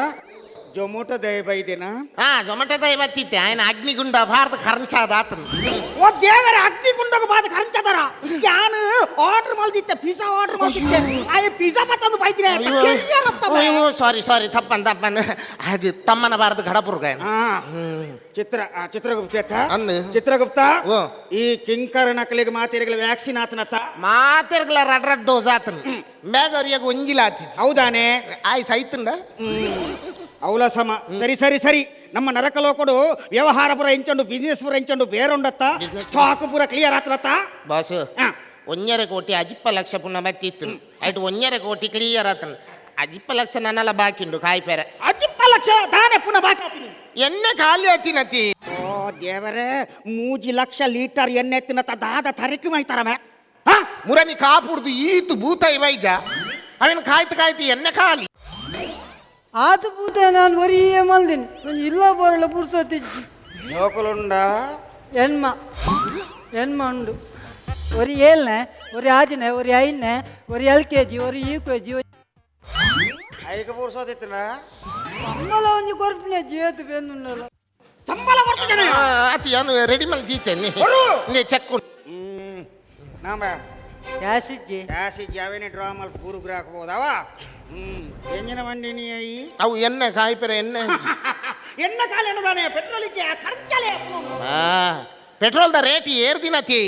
ಜೊಮೋಟೊ ದಯ ಬೈದೇನಾ ಹಾ ಜೊಮೆಟೊ ಇವತ್ತಿತ್ತೆ ఆయన ಅಗ್ನಿಗುಂಡ ಭಾರತ ಖರ್ಚಾದ ಆತನು ಓ ದೇವರ ಅಗ್ನಿಗುಂಡಗ ಬಾದ ಖರ್ಚದರ ಯಾನು ಆರ್ಡರ್ ಮಾಡ್ದಿತ್ತೆ ಪಿಜ್ಜಾ ಆರ್ಡರ್ ಮಾಡ್ದಿತ್ತೆ ಆ ಪಿಜ್ಜಾ ಮತ್ತೊಂದು ಬೈದಿರ ಅಯ್ಯೋ ಸಾರಿ ಸಾರಿ ತಪ್ಪನ್ ತಪ್ಪನ್ ಅದು ತಮ್ಮನ ಭಾರತ ಗಡಪುರ್ಗ ಚಿತ್ರ ಚಿತ್ರಗುಪ್ತ ಅಂದು. ಚಿತ್ರಗುಪ್ತ ಓ. ಈ ಕಿಂಕರ ನಕಲಿಗೆ ಮಾತಿರಗಳ ವ್ಯಾಕ್ಸಿನ್ ಆತನತ್ತ ಮಾತೆರ್ಗಲ ರಡ್ ರಡ್ ಡೋಸ್ ಆತನು ಮ್ಯಾಗ ಅವ್ರಿಗೆ ಒಂಜಿಲ ಆತಿತ್ತು ಹೌದಾನೆ ಆಯ್ ಸೈತಂಡ ಅವಲ ಸಮ ಸರಿ ಸರಿ ಸರಿ ನಮ್ಮ ನರಕಲೋಕಡು ವ್ಯವಹಾರ ಪುರ ಎಂಚಂಡು ಬಿಸ್ನೆಸ್ ಪುರ ಎಂಚಂಡು ಬೇರುಂಡತ್ತ ಸ್ಟಾಕ್ ಪೂರ ಕ್ಲಿಯರ್ ಆತನತ್ತ ಬಾಸ್ ಆ. 1.5 ಕೋಟಿ ಅಜಿಪ್ಪ ಲಕ್ಷ ಪುನಃ ಬತ್ತಿತ್ತು ಆಯ್ತು 1.5 ಕೋಟಿ ಕ್ಲಿಯರ್ ಆತನು ಅಜಿಪ್ಪ ಲಕ್ಷ ನನ್ನೆಲ್ಲ ಬಾಕಿ ಉಂಡು ಕಾಯಿ ಪೇರೆ ಅಜಿಪ್ಪ ಲಕ್ಷ ದಾನೆ ಪುನಃ ಬಾಕಿ ಆತೀನಿ ಎಣ್ಣೆ ಖಾಲಿ ಆತಿನತಿ ಓ ದೇವರೇ 3 ಲಕ್ಷ ಲೀಟರ್ ಎಣ್ಣೆ ತಿನ್ನತ್ತ ದಾದ ತರಿಕು ಮೈತಾರ ಮೇ ಹಾ ಮುರನಿ ಕಾಪುಡ್ದು ಈತು ಭೂತ ಇವೈಜ ಅವನು ಕಾಯ್ತು ಕಾಯ್ತು ಎಣ್ಣೆ ಖಾಲಿ ಆತು ಪೂತ ನಾನು ಒರಿಯೇ ಮಲ್ದಿನಿ ಒಂಜಿ ಇಲ್ಲ ಬೋರಳ ಪುರ್ಸೊತ್ತಿಜ್ಜಿ ಲೋಕಲುಂಡ ಎನ್ಮ ಎನ್ಮ ಉಂಡು ಒರಿ ಏಳ್ನೆ ಒರಿ ಆಜಿನೆ ಒರಿ ಐನೆ ಒರಿ L K G ಒರಿ U K G ಐಕ ಪುರ್ಸೋದಿತ್ತಿನ ಸಂಬಳ ಒಂಜಿ ಕೊರ್ಪಿನ ಜೇತು ಬೆನ್ನುಂಡಲ್ಲ ಸಂಬಳ ಕೊಡ್ತಿದ್ದೇನೆ ಆತು ಏನು ರೆಡಿ ಮಾಡಿ ಜೀತೇನೆ ನೇ ಚೆಕ್ ನಾಮ ಕ್ಯಾಶ್ ಇಜ್ಜಿ ಕ್ಯಾಶ್ ಜಾವೇನೆ ಡ್ರಾ ಮಲ್ಪ ಗುರುಗ್ರ ಹಾಕ್ಬೋದವ ಎಂಜಿನ ಬಂಡಿ ನೀ ಈ ಅವು ಎಣ್ಣೆ ಕಾಯಿ ಪೇರೆ ಎಣ್ಣೆ ಎಣ್ಣೆ ಕಾಲ ಎಣ್ಣದಾನೆ ಪೆಟ್ರೋಲ್ ಇಜ್ಜೆ ಖರ್ಚಲೆ ಪೆಟ್ರೋಲ್ದ ರೇಟ್ ಏರ್ದಿನತಿ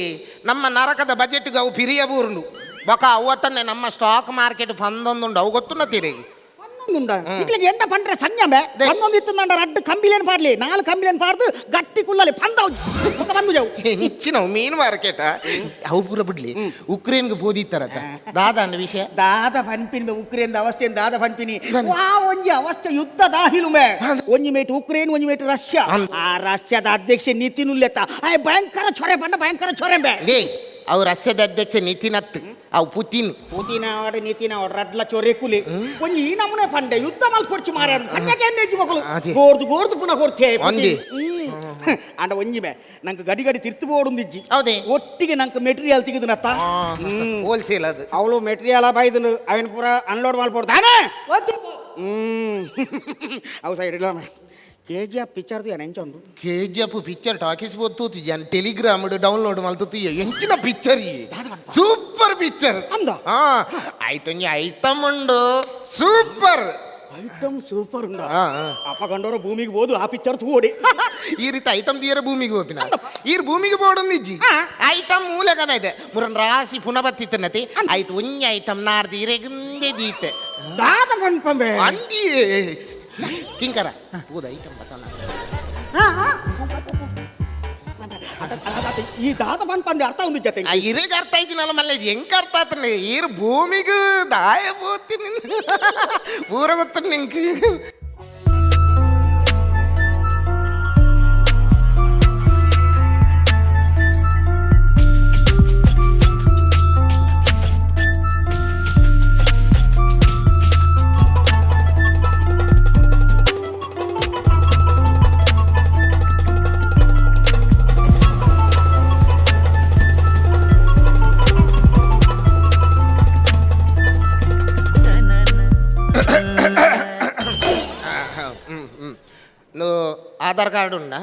ನಮ್ಮ ನರಕದ ಬಜೆಟ್ಗೆ ಅವು ಪಿರಿಯ ಬೂರ್ಲು ಬೊಕ ಅವತ್ತಂದೆ ನಮ್ಮ ಸ್ಟಾಕ್ ಮಾರ್ಕೆಟ್ ಪಂದೊಂದುಂಡು ಅವು ಗೊತ್ತುನ್ನತೀರಿ ಪನ್ನೊಂದುಂಡ ಇಟ್ಲಿಗೆ ಎಂತ ಪಂಡ್ರೆ ಸನ್ಯಂಬೆ ಪನ್ನೊಂದು ಇತ್ತಂಡ ರಡ್ಡು ಕಂಬಿಲೇನು ಪಾಡ್ಲಿ 4 ಕಂಬಿಲೇನು ಪಾಡ್ದು ಗಟ್ಟಿ ಕುಲ್ಲಲಿ ಪಂದವು ಬಂದು ಹೆಚ್ಚಿನವು ಮೀನು ಮಾರ್ಕೆಟ್ ಅವು ಪೂರ ಬಿಡ್ಲಿ ಉಕ್ರೇನ್ಗೆ ಬೋದಿತ್ತಾರತ್ತ ದಾದ ಅನ್ನ ವಿಷಯ ದಾದ ಪನ್ಪಿನ ಉಕ್ರೇನ್ ಅವಸ್ಥೆ ದಾದ ಪನ್ಪಿನಿ ವಾ ಒಂಜಿ ಅವಸ್ಥೆ ಯುದ್ಧ ದಾಹಿಲುಮೆ ಒಂಜಿ ಮೇಟ್ ಉಕ್ರೇನ್ ಒಂಜಿ ಮೇಟ್ ರಷ್ಯಾ ಆ ರಷ್ಯಾದ ಅಧ್ಯಕ್ಷ ನಿತಿನ್ ಉಲ್ಲೆತ್ತ ಆ ಭಯಂಕರ ಚೊರೆ ಪಂಡ ಭಯಂಕರ ಚೊರೆಂಬೆ ಲೇ ಅವು ರಷ್ಯಾದ ಅಧ್ಯಕ್ಷ ನಿತಿನ್ ಅತ್ತು ಅವು ಪುತಿನ್ ಪುತಿನ ಅವಡ ನಿತಿನ ಅವಡ ರಡ್ಲ ಚೊರೆ ಕುಲಿ ಒಂಜಿ ಈ ನಮೂನೆ ಪಂಡೆ ಯುದ್ಧ ಮಲ್ಪೊಡ್ಚಿ ಮಾರೆ ಅಂತ ಕನ್ಯಾಕೆ ಎಣ್ಣೆ ಮಕ್ಕಳು ಆಜಿ. ಗೋರ್ದು ಗೋರ್ದು ಪುನಃ ಕೊಡ್ತೇ ಒಂಜಿ. ಅಂಡ ಒಂಜಿ ಮೇ ನಂಗೆ ಗಡಿ ಗಡಿ ತಿರ್ತು ಬೋಡುಂದಿಜ್ಜಿ ಹೌದೇ? ಒಟ್ಟಿಗೆ ನಂಗೆ ಮೆಟೀರಿಯಲ್ ತೆಗೆದುನತ್ತ ಹೋಲ್ಸೇಲ್ ಅದು ಅವಳು ಮೆಟೀರಿಯಲ್ ಬಾಯ್ದನು ಅವನ್ ಪೂರ ಅನ್ಲೋಡ್ ಮಲ್ಪೊಡ್ತಾನೆ ಓಕೆ ಅವು ಸೈಡ್ ಇಲ್ಲ KGF picture ಎಂಚ ಉಂಡು? KGF picture talkies ಪೋತು ಜನ ಟೆಲಿಗ್ರಾಮ್ ಡೌನ್ಲೋಡ್ ಮಲ್ತು. ಎಂಚಿನ picture, super picture. ಅಂದ? ಹಾ, ಆಯ್ತು, ಐಟಮ್ ಉಂಡು super. Item super ಉಂಡ? ಹಾ, ಹಾ. ಅಪ್ಪ ಕಂಡವರ ಭೂಮಿಗೆ ಹೋದು ಆ ಪಿಕ್ಚರ್ ತೂಡಿ. ಈ ರೀತಿ ಐಟಮ್ ತೀರ ಭೂಮಿಗೆ ಹೋಪಿನ, ಈ ಭೂಮಿಗೆ ಬೋಡೊಂದು ಇಜ್ಜಿ. ಐಟಮ್ ಮೂಲಕನ ಇದೆ ಮುರನ್ ರಾಸಿ ಪುನಃ ಬತ್ತಿತ್ತನತಿ ಆಯ್ತು. ಒಂಜಿ ಐಟಮ್ ನಾಡ್ದು ಇರೆಗುಂದೆ ದೀತೆ. ದಾದ ಪನ್ಪಂಬೆ? ಅಂದಿ ಕಿಂಕರ ಹೌದು, ಐಟಮ್ ಬತ್ತಲ್ಲ. ಈ ದಾದ ಪನ್ಪಂದೆ ಅರ್ಥ ಒಂದು ಜೊತೆ. ಆ ಇರೆಗ್ ಅರ್ಥ ಆಯ್ತಿನಲ್ಲ ಮಲ್ಲ, ಹೆಂಗ್ ಅರ್ಥ ಆತನೆ? ಈರ್ ಭೂಮಿಗೆ ದಾಯ ಪೋತೀನಿ, ಪೂರ ಗೊತ್ತ ನಿಂಗೆ. నువ్వు ఆధార్ కార్డు ఉన్నా,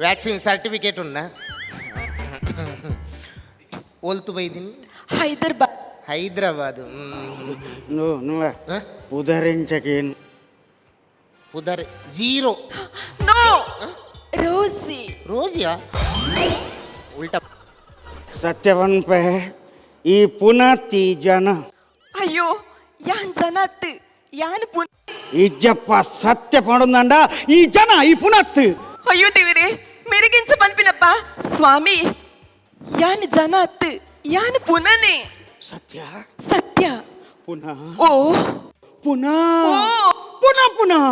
ವ್ಯಾಕ್ಸಿನ್ ಸರ್ಟಿಫಿಕೇಟ್ ಉಂಡ? ಒಲ್ತು ಬೈದಿನಿ? ಹೈದರಾಬಾದ್. ಹೈದರಾಬಾದ್. ನುವ ಉದರಿಂಚಕೇನ್? ಉದರ್ zero. No, Rosie. ರೋಜಿಯಾ ಉಲ್ಟಾ. ಸತ್ಯವನ್ಪೆ, ಈ ಪುನತಿ ಜನ. ಅಯ್ಯೋ, ಯಾನ್ ಜನತ್, ಯಾನ್ ಪುನ್. ಇಜ್ಜಪ್ಪ, ಸತ್ಯ ಪಡುಂದಂಡ ಈ ಜನ ಈ ಪುನತ್. ಅಯ್ಯೋ ದೇವರೇ, ಮೆರುಗಿಂಚ ಪನ್ಪಿನಪ್ಪ ಸ್ವಾಮಿ, ಯಾನ್ ಜನತ್, ಯಾನ್ ಪುನನೆ. ಸತ್ಯ? ಸತ್ಯ. ಪುನಃ? ಓ. ಪುನಃ? ಓ. ಪುನಃ ಪುನಃ.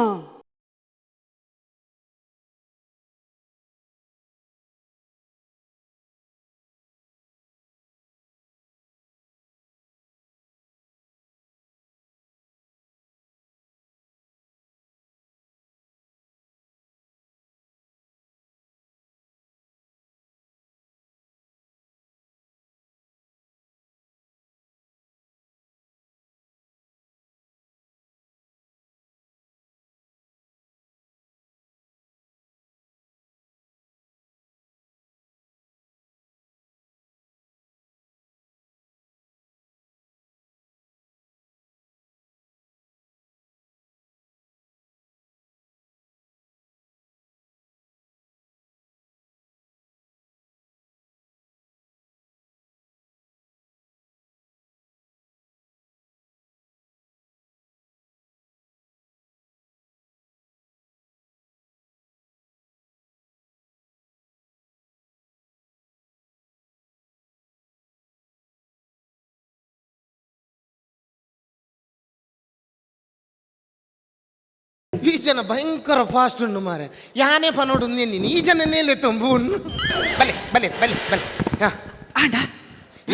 ಈ ಜನ ಭಯಂಕರ ಫಾಸ್ಟ್ ಉಂಡು ಮಾರೆ. ಯಾನೇ ಪನೋಡು ನೀನು ಈ ಜನನೇ ತುಂಬು. ಬಲೆ ಬಲೆ ಬಲೆ ಬಲೆ. ಹಾ. ಆಂಡ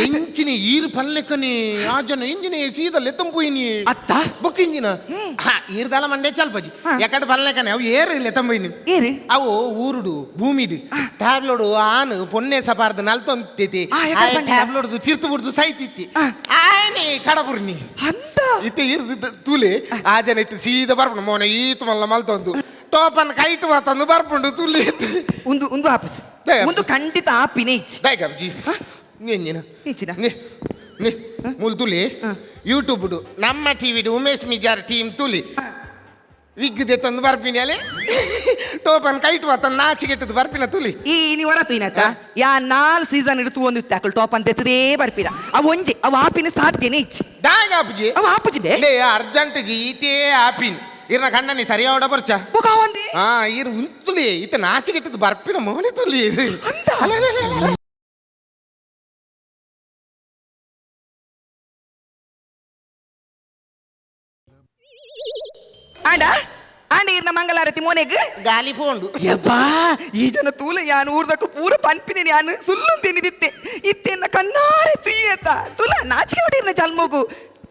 ಎಂಚಿನ ಈರು ಪಲ್ಲೆಕ್ಕನಿ, ಆ ಜನ ಇಂಜಿನ ಸೀದಾ ಲೆತ್ತಂಪೋಯಿನಿ. ಅತ್ತ? ಬೊಕ್ಕ ಇಂಜಿನ ಹಾ ಈರ್ದಾಲ ಮಂಡೆ ಚಾಲ್ಪಜಿ. ಎಕಡೆ ಪಲ್ಲೆಕ್ಕನೆ ಅವು ಏರು ಲೆತ್ತಂಪೋಯಿನಿ. ಏರು? ಅವು ಊರುಡು ಭೂಮಿದು ಟ್ಯಾಬ್ಲೋಡು ಆನು ಪೊನ್ನೆ ಸಪಾರ್ದು ನಲ್ತೊಂತೈತಿ. ಆ, ಎಕಡೆ ಪಂಡಿನ? ಟ್ಯಾಬ್ಲೋಡ್ದು ತಿರ್ತು ಬಿಡ್ದು ಸೈತಿತ್ತಿ. ಆಯನೆ ಕಡಬುರ್ನಿ. ಅಂದ? ಇತ್ತೆ ಇರ್ದು ತೂಲೆ, ಆ ಜನ ಇತ್ತು ಸೀದಾ ಬರ್ಪುಂಡು ಮೋನೆ ಈತು ಮಲ್ಲ ಮಲ್ತೊಂದು ಟೋಪನ್ ಕೈಟು ಮಾತಂದು ಬರ್ಪುಂಡು ತುಲಿ. ಉಂದು ಉಂದು ಆಪುಜಿ. ದಾಯೆ? ಉಂದು ಖಂಡಿತ ಆಪಿನೇ ಇಜ್ಜಿ. ದಾಯ್ ಅಬ್ಜಿ ನೀ ಎಂಚಿನ? ನೀ ನೀ ಮೂಲು ತುಲಿ, ಯೂಟ್ಯೂಬ್ ನಮ್ಮ ಟಿವಿಡು ಉಮೇಶ್ ಮಿಜಾರ್ ಟೀಮ್ ತುಲಿ. ವಿಗ್ ತಂದು ಬರ್ಪಿನಿ ಅಲೆ, ಟೋಪನ್ ಕೈಟು ಮಾತಂದು ನಾಚಿಗೆಟ್ಟದು ಬರ್ಪಿನ ತುಲಿ. ಈ ನೀ ಹೊರ ತೂಯಿನತ್ತ, ಯಾ ನಾಲ್ ಸೀಸನ್ ಇಡ್ತು ಒಂದು ಅಕುಲು ಟಾಪ್ ಅಂತ ಎತ್ತದೇ ಬರ್ಪಿನ. ಅವು ಒಂಜಿ ಅವು ಆಪಿನ ಸಾಧ್ಯನೇ ಇಜ್ಜಿ. ದಾಯ್ ಅಬ್ಜಿ? ಅವು ಆಪುಜಿ ಬೇ. ಲೇ, ಅರ್ಜೆಂಟ್ ಈತೇ ಆಪಿನ್ ಇರ್ನ ಕಣ್ಣನಿ ಸರಿಯಾವಡ ಬರ್ಚ. ಬೊಕ ಅವಂದಿ? ಆ ಇರ್ ಉಂತುಲಿ ಇತ್ತ ನಾಚಿಗೆಟ್ಟದು ಬರ್ಪಿನ ಮೋನೆ ತುಲಿ. ಅಲ್ಲ ಅಲ್ಲ ಅಲ್ಲ, ಅಲ್ಲ. ಆಂಡ ಆಂಡ ಇರ್ನ ಮಂಗಲಾರತಿ ಮೋನೆಗ್ ಗಾಲಿ ಫೋಂಡು. ಯಬ್ಬಾ, ಈ ಜನ ತೂಲ, ಯಾನ್ ಊರ್ದಕ್ಕ ಪೂರ ಪನ್ಪಿನ ಯಾನ್ ಸುಲ್ಲು ತಿನ್ನಿದಿತ್ತೆ. ಇತ್ತೆನ್ನ ಕಣ್ಣಾರೆ ತುಯ್ಯತ ತುಲ, ನಾಚಿಕೆ ಹೊಡಿರ್ನ ಜಲ್ಮೋಗು.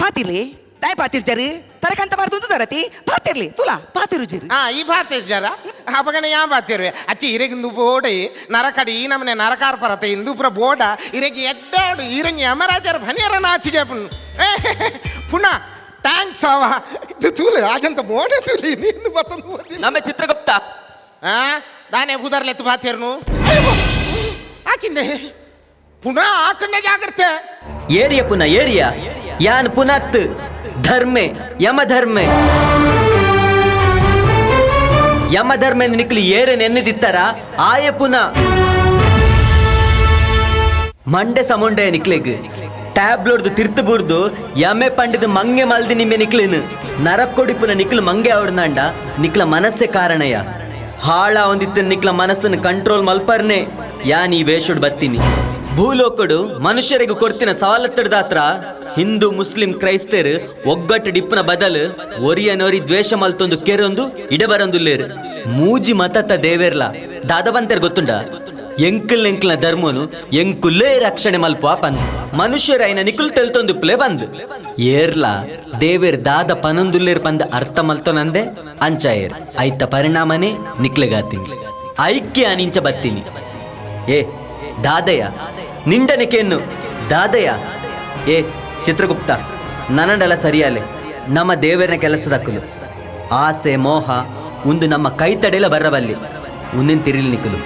ಪಾತಿರ್ಲಿ ತಾಯ್ ಪಾತಿರ್ ಜರಿ ತರಕಂತ ಮಾಡ್ದು ತರತಿ ಪಾತಿರ್ಲಿ ತುಲ ಪಾತಿರು ಜರಿ. ಆ ಈ ಬಾತೆ ಜರ ಅಪಗನೆ ಯಾ ಬಾತಿರುವೆ ಅಚ್ಚಿ ಇರೆಗಿಂದು ಬೋಡ ನರಕಡಿ ಈ ನಮನೆ ನರಕಾರ ಪರತೆ ಇಂದು ಪುರ ಬೋಡ ಇರೆಗೆ ಎಡ್ಡಾಡು ಇರಂಗಿ ಯಮರಾಜರ ಭನಿಯರ ನಾಚಿಗೆ ಪುನ್ ಪುನಃ Thanks ಅವ. ಇದು ತೂಲೆ ಆಜಂತ ಮೋನೆ ತೂಲಿ ನೀನು ಬತ್ತೊಂದು ಓದಿ. ನಮ್ಮ ಚಿತ್ರಗುಪ್ತ. ಆ ದಾನೆ ಬುದರ್ಲೆತ್ತು ಬಾತೇರ್ನು ಹಾಕಿಂದೆ ಪುನಃ ಹಾಕಂಡೆ ಜಾಗ್ರತೆ. ಏರಿಯ ಪುನಃ ಏರಿಯ ಯಾನ್ ಪುನತ್ ಧರ್ಮೆ ಯಮಧರ್ಮೆ ಯಮಧರ್ಮೆ ನಿಕ್ಲಿ ಏರೆ ನೆನ್ನೆದಿತ್ತಾರ ಆಯ ಪುನಃ ಮಂಡೆ ಸಮುಂಡೆ ನಿಕ್ಲೆಗ್ ಟ್ಯಾಬ್ಲೋಡ್ದು ತಿರ್ತು ಬುರ್ದು ಯಮೆ ಪಂಡಿದ ಮಂಗೆ ಮಲ್ದಿ ನಿಮ್ಮೆ ನಿಕ್ಲಿನ್ ನರಕೊಡಿಪುನ ನಿಕ್ಲು ಮಂಗೆ ಅವಡ್ನಾಂಡ ನಿಕ್ಲ ಮನಸ್ಸೆ ಕಾರಣಯ ಹಾಳ ಒಂದಿತ್ತ ನಿಕ್ಲ ಮನಸ್ಸನ್ನು ಕಂಟ್ರೋಲ್ ಮಲ್ಪರ್ನೆ ಯಾನ್ ಈ ವೇಷಡ್ ಬತ್ತೀನಿ. ಭೂಲೋಕಡು ಮನುಷ್ಯರಿಗೂ ಕೊಡ್ತಿನ ಸವಲತ್ತುಡ್ದಾತ್ರ ಹಿಂದೂ ಮುಸ್ಲಿಂ ಕ್ರೈಸ್ತರು ಒಗ್ಗಟ್ಟು ಡಿಪ್ಪನ ಬದಲು ಒರಿಯನೊರಿ ದ್ವೇಷ ಮಲ್ತೊಂದು ಕೆರೊಂದು ಇಡಬರಂದುಲ್ಲೇರು ಮೂಜಿ ಮತತ್ತ ದೇವೇರ್ಲ ದಾದವಂತರ್ ಗೊತ್ತುಂಡ ಎಂಕಲ್ ಎಂಕ್ಲ ಧರ್ಮನು ಎಂಕುಲ್ಲೇ ರಕ್ಷಣೆ ಮಲ್ಪ ಪಂದ್ ಮನುಷ್ಯರಾಯಿನ ನಿಕುಲ್ ತೆಲ್ತೊಂದು ಪ್ಲೇ ಬಂದ್ ಏರ್ಲ ದೇವೇರ್ ದಾದ ಪನೊಂದುಲ್ಲೇರ್ ಪಂದ್ ಅರ್ಥ ಮಲ್ತೊನಂದೆ ಅಂಚಾಯೇರ್ ಐತ ಪರಿಣಾಮನೇ ನಿಕ್ಲೆಗಾತೀನಿ ಐಕ್ಯ ಅನಿಂಚ ಬತ್ತೀನಿ. ಏ ದಾದಯ ನಿಂಡನೆಕೆನ್ನು ದಾದಯ. ಏ ಚಿತ್ರಗುಪ್ತ ನನಂಡಲ ಸರಿಯಾಲೆ ನಮ್ಮ ದೇವರನ ಕೆಲಸದಕ್ಕಲು ಆಸೆ ಮೋಹ ಒಂದು ನಮ್ಮ ಕೈ ತಡೆಯಲ ಬರಬಲ್ಲಿ ಒಂದಿನ ತಿರಿಲ್ ನಿಕ್ಕಲು.